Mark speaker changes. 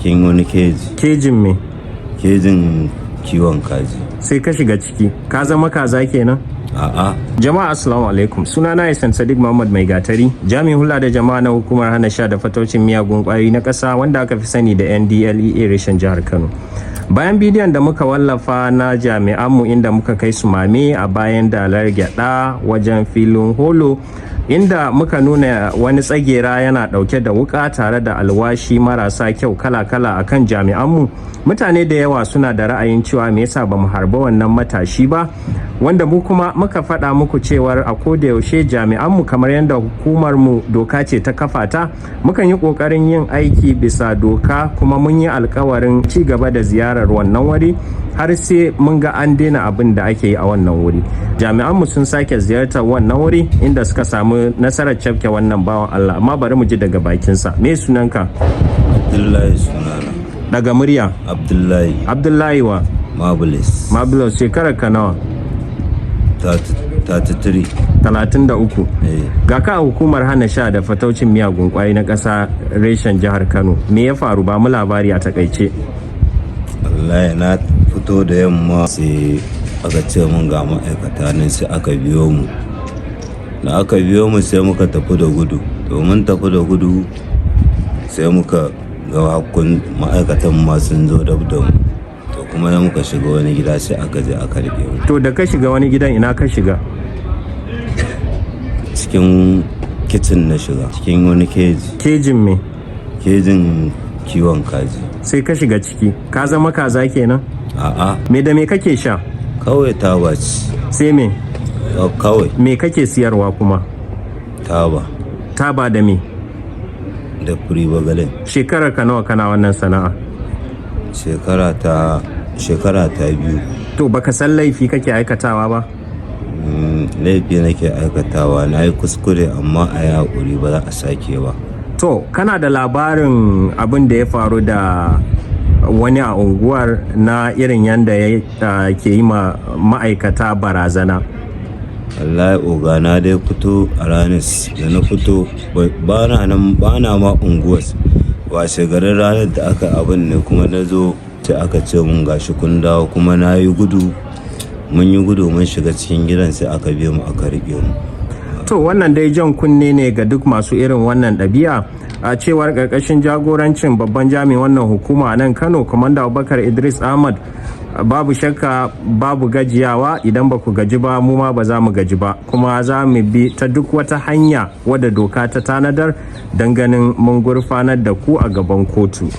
Speaker 1: Cikin wani keji.
Speaker 2: Kejin me?
Speaker 1: Kejin kiwon kaji.
Speaker 2: Sai ka shiga ciki, ka zama kaza kenan?
Speaker 1: A'a.
Speaker 2: Jama'a, assalamu alaikum. Suna na Isan Sadiq Muhammad Mai Gatari, jami'in hulɗa da jama'a na Hukumar Hana Sha da Fataucin Miyagun Ƙwayoyi na ƙasa, wanda aka fi sani da NDLEA, reshen jihar Kano. Bayan bidiyon da muka wallafa na jami'anmu inda muka kai su mame a bayan dalar gyada wajen filin holo, inda muka nuna wani tsagera yana dauke da wuka tare da alwashi marasa kyau kala-kala akan jami'anmu, mutane da yawa suna da ra'ayin cewa me yasa bamu harba wannan matashi ba, wanda mu kuma muka faɗa muku cewar a koda yaushe jami'anmu, kamar yadda hukumar mu doka ce ta kafa ta, mukan yi ƙoƙarin yin aiki bisa doka, kuma mun yi alkawarin ci gaba da ziyarar wannan wuri har sai mun ga an daina abin da ake yi a wannan wuri. Jami'anmu sun sake ziyartar wannan wuri inda suka samu nasarar cafke wannan bawan Allah, amma bari mu ji daga bakinsa. Me sunanka?
Speaker 1: Abdullahi sunana.
Speaker 2: Daga murya.
Speaker 1: Abdullahi.
Speaker 2: Abdullahi wa?
Speaker 1: Marvelous.
Speaker 2: Marvelous. Shekarar ka nawa?
Speaker 1: 33.
Speaker 2: 33?
Speaker 1: Eh.
Speaker 2: Ga ka a Hukumar Hana Sha da Fataucin Miyagun Kwayoyi na Ƙasa, reshen jihar Kano. Me ya faru? Ba mu labari a takaice.
Speaker 1: Wallahi na fito da yamma, sai aka ce mun ga ma'aikata ne, sai aka biyo mu. Da aka biyo mu, sai muka tafi da gudu. To, mun tafi da gudu, sai muka ga hakkun ma'aikatan ma sun zo dab da mu. To, kuma sai muka shiga wani gida, sai aka je aka rike mu.
Speaker 2: To, da ka shiga wani gidan, ina ka shiga?
Speaker 1: Cikin kicin na shiga, cikin wani keji.
Speaker 2: Kejin me?
Speaker 1: Kejin kiwon kaji.
Speaker 2: Sai ka shiga ciki, ka zama kaza kenan?
Speaker 1: A'a.
Speaker 2: Me da me kake sha?
Speaker 1: Kawai taba ce.
Speaker 2: Sai me?
Speaker 1: Kawai.
Speaker 2: Me kake siyarwa kuma?
Speaker 1: Taba.
Speaker 2: Taba da me?
Speaker 1: Da pregabalin.
Speaker 2: Shekarar ka nawa kana wannan sana'a?
Speaker 1: Shekara ta 2.
Speaker 2: To, baka san laifi kake aikatawa ba?
Speaker 1: Laifi nake aikatawa. Na yi kuskure, amma a yi haƙuri, ba za a sake ba.
Speaker 2: To, kana da labarin abin da ya faru da wani a unguwar na irin yanda ya ke yi ma ma'aikata barazana?
Speaker 1: Wallahi oga, na dai fito a ranar da na fito ba na nan, ba na ma unguwar. Washe garin ranar da aka abin ne kuma na zo, sai aka ce mun gashi kun dawo. Kuma na yi gudu, mun yi gudu, mun shiga cikin gidan, sai aka biyo mu aka riƙe mu.
Speaker 2: To, wannan dai jan kunne ne ga duk masu irin wannan ɗabi'a, a cewar ƙarƙashin jagorancin babban jami'in wannan hukuma a nan Kano, Kwamanda Abubakar Idris Ahmad, babu shakka babu gajiyawa. Idan ba ku gaji ba, mu ma ba za mu gaji ba, kuma za mu bi ta duk wata hanya wadda doka ta tanadar don ganin mun gurfanar da ku a gaban kotu.